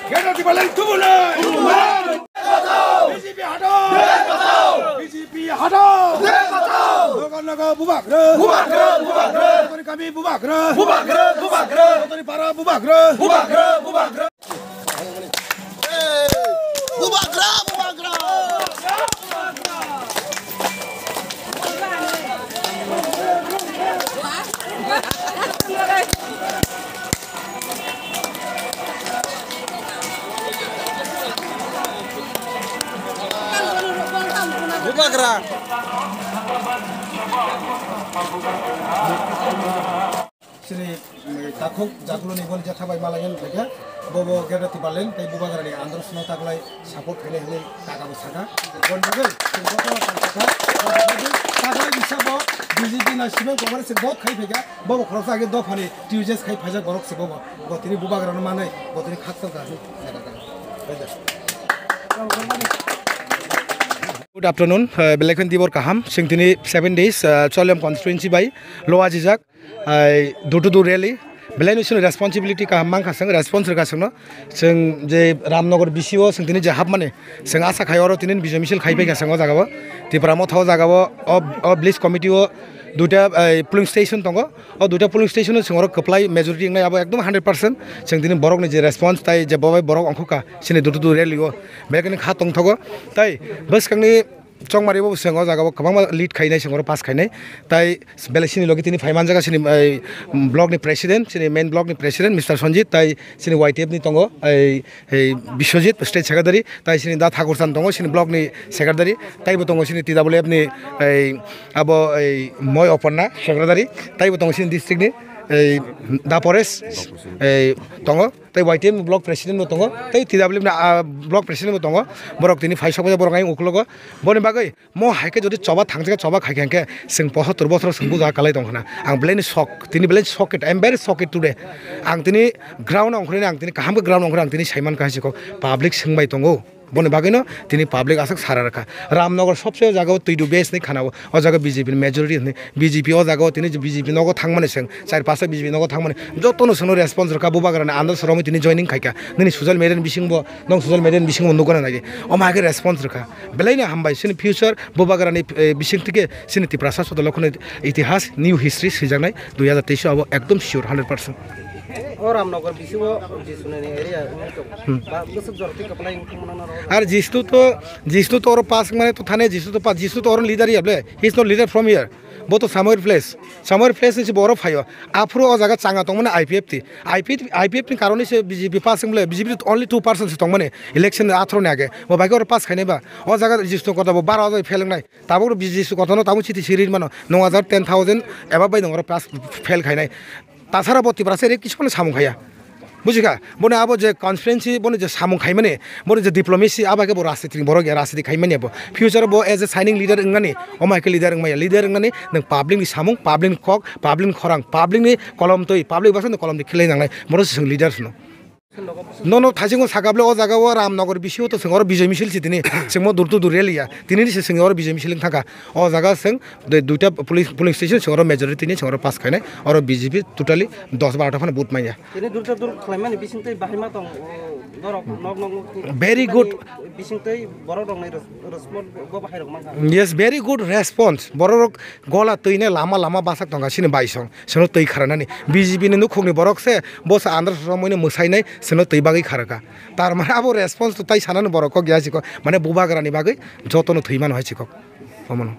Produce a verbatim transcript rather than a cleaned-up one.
Greater Tipraland tubu nai! B J P hatao! B J P hatao! Naga naga bubagra! Bubagra! Bubagra! Kami bubagra! Bubagra! Bubagra! Para bubagra! Bubagra! Bubagra! Bubagra, bubagra. Bubagra. Chini, eh, takhuk jakhuluni boni jatha bai malayan phaikha, bobo Greater Tipraland tei Bubagrani androsno taklai support khainai hinwi taka bo sakha. Boni bagwi chwng joto sakha, taklai bisa bo B J P na Civil Congress se vote khai phaikha, bobo khoroksa age dophani T U J S khai phaijak borok se bobo. Bo tini Bubagrano manwi, bo tini khakchangkha hinwi sakha. Good afternoon, eh, belai kheno dibor kaham. Chwng tini seven days, eh, Choliam constituency bai lo ajijak. Ai, door to door rally. Belai no chwng responsibility kaham mankha chwng, response rwkha chwngno. Chwng je Ramnagar B C o chwng tini je hapmani, chwng asa khai oro tini bijai misil khai paikha chwng o jaga o. Tipra Motha o jaga o, o, o village committee o duita, ai, polling station tongo. O duita polling station o chwng oro kwplai majority wngnai abo ekdom hundred percent. Chwng tini borok ni je response tai je bobai borok ongkhokha chini door to door rally o. Belai kheno kha tongthogo. Tai bwskangni Chongmari bo chwng o jaga o kwbangma lead khainai, chwng oro pass khainai. Tai belai chini logi tini phai manjak, chini, eh, block ni president, chini main block ni president Mister Sanjit, tai chini Y T F ni tongo, eh, eh, Biswajit, state secretary, tai chini da Thakur Chan tongo, chini block ni secretary, taibo tongo chini T W F ni, eh, abo, eh, Moi Opanna secretary, taibo tongo chini district ni, eh, da Paresh, eh, tongo. Tai Y T F ni block president bo tongo, tai T W F ni, ah, block president bo tongo. Borok tini phai sok bai borok ayang ukologo. Boni bagwi mo hai khe jodi choba thangjakha, choba khai khe hwnkhe chwng posotter bosor chwng buja kalai tong khna. Ang belai ni shock, tini belai ni shock, I am very shocked today. Ang tini ground ongkhorwi ang tini kaham khe ground ongkhorwi ang tini saiman kha hwnsi kok public swngbai tongo. Boni bagwino tini public aswk sara rwkha. Ramnagar sobse o jaga o twi do base ni khana o. O jaga B J P ni majority hwnwi. B J P o jaga o tini B J P nogo thangmani chwng. Char pasta B J P nogo thangmani. Jotono chwngno response rwkha. Bubagrani under romwi tini joining khaikha. Nini social media ni bisingbo, nong social media ni bisingbo nukgana nai. Omo hai khe response rwkha. Belai no hambai. Chini future Bubagrani, eh, bising tike chini Tiprasa sodolokhoni itihas, new history swijaknai dui hazar teis o abo ekdom sure hundred percent. O Ramnagar bisingo Jisuni area wngwi tongo. Hmm. Ba bwswk jora twi kwplai wngwi thangmano norok. Ar Jisu to, Jisu to oro pass wngmani to thani Jisu to pass, Jisu to oro leader ya ble. He is not leader from here. Bo to Samuel Place. Samuel Place ni se bo oro phaio. Aphuru o jaga changa tongmani I P F T. I P F, I P F ni karoni se B J P pass wng ble. B J P only two percent se tongmani. Election athro ni age. Bo bai oro pass khainai ba. O jaga Jisu to kota bo bara o jaga fail wngnai. Tabuk rok B J P kotorno tabuk chiti siri mano, nung hajar ten thousand eba bai nung oro pass fail khainai. Tasara bo Tiprasa area kisu phano samung khaiya. Bujikha? Boni abo je constituency, boni je samung khaimani, boni je diplomacy, abo khe bo rajniti ni borok ya, rajniti khaimani abo. Future bo as a shining leader wngmani, omo hai khe leader wngmaya. Leader wngmani nwng public ni samung, public ni kok, public ni khorang, public ni kolom twi, public baksa ni kolom twi khilai nangnai. Boro se chwng leader sino. Nono thaisingo sakable o jaga o Ramnagar bisingo to chwng oro bijai misil si tini. Chwngmo dur to dur rally ya. Tini ni se chwng oro bijai misil wng thangkha. O jaga chwng de duita police, polling station chwng oro majority ni chwng oro pass khainai. Oro B J P totally dos baro ta phano vote manya. Tini dur to dur khlaimani bising twi bahai ma tong, o, norok nok nok nok. Very good. Bising twi borok rok nai res-, response bo bahai rok mankha. Yes, very good response. Borok rok gola twi ne lama lama basak tongkha sini baisong. Seno twi kharanani. B J P ni nukhungni borok se, bo se andro somoino mwsainai, seno twi bagwi kharaka. Tar mane abo response to tai sanani borok kok ya chikok. Mane Bubagrani bagwi jotono thwi mano hai chikok. Omono.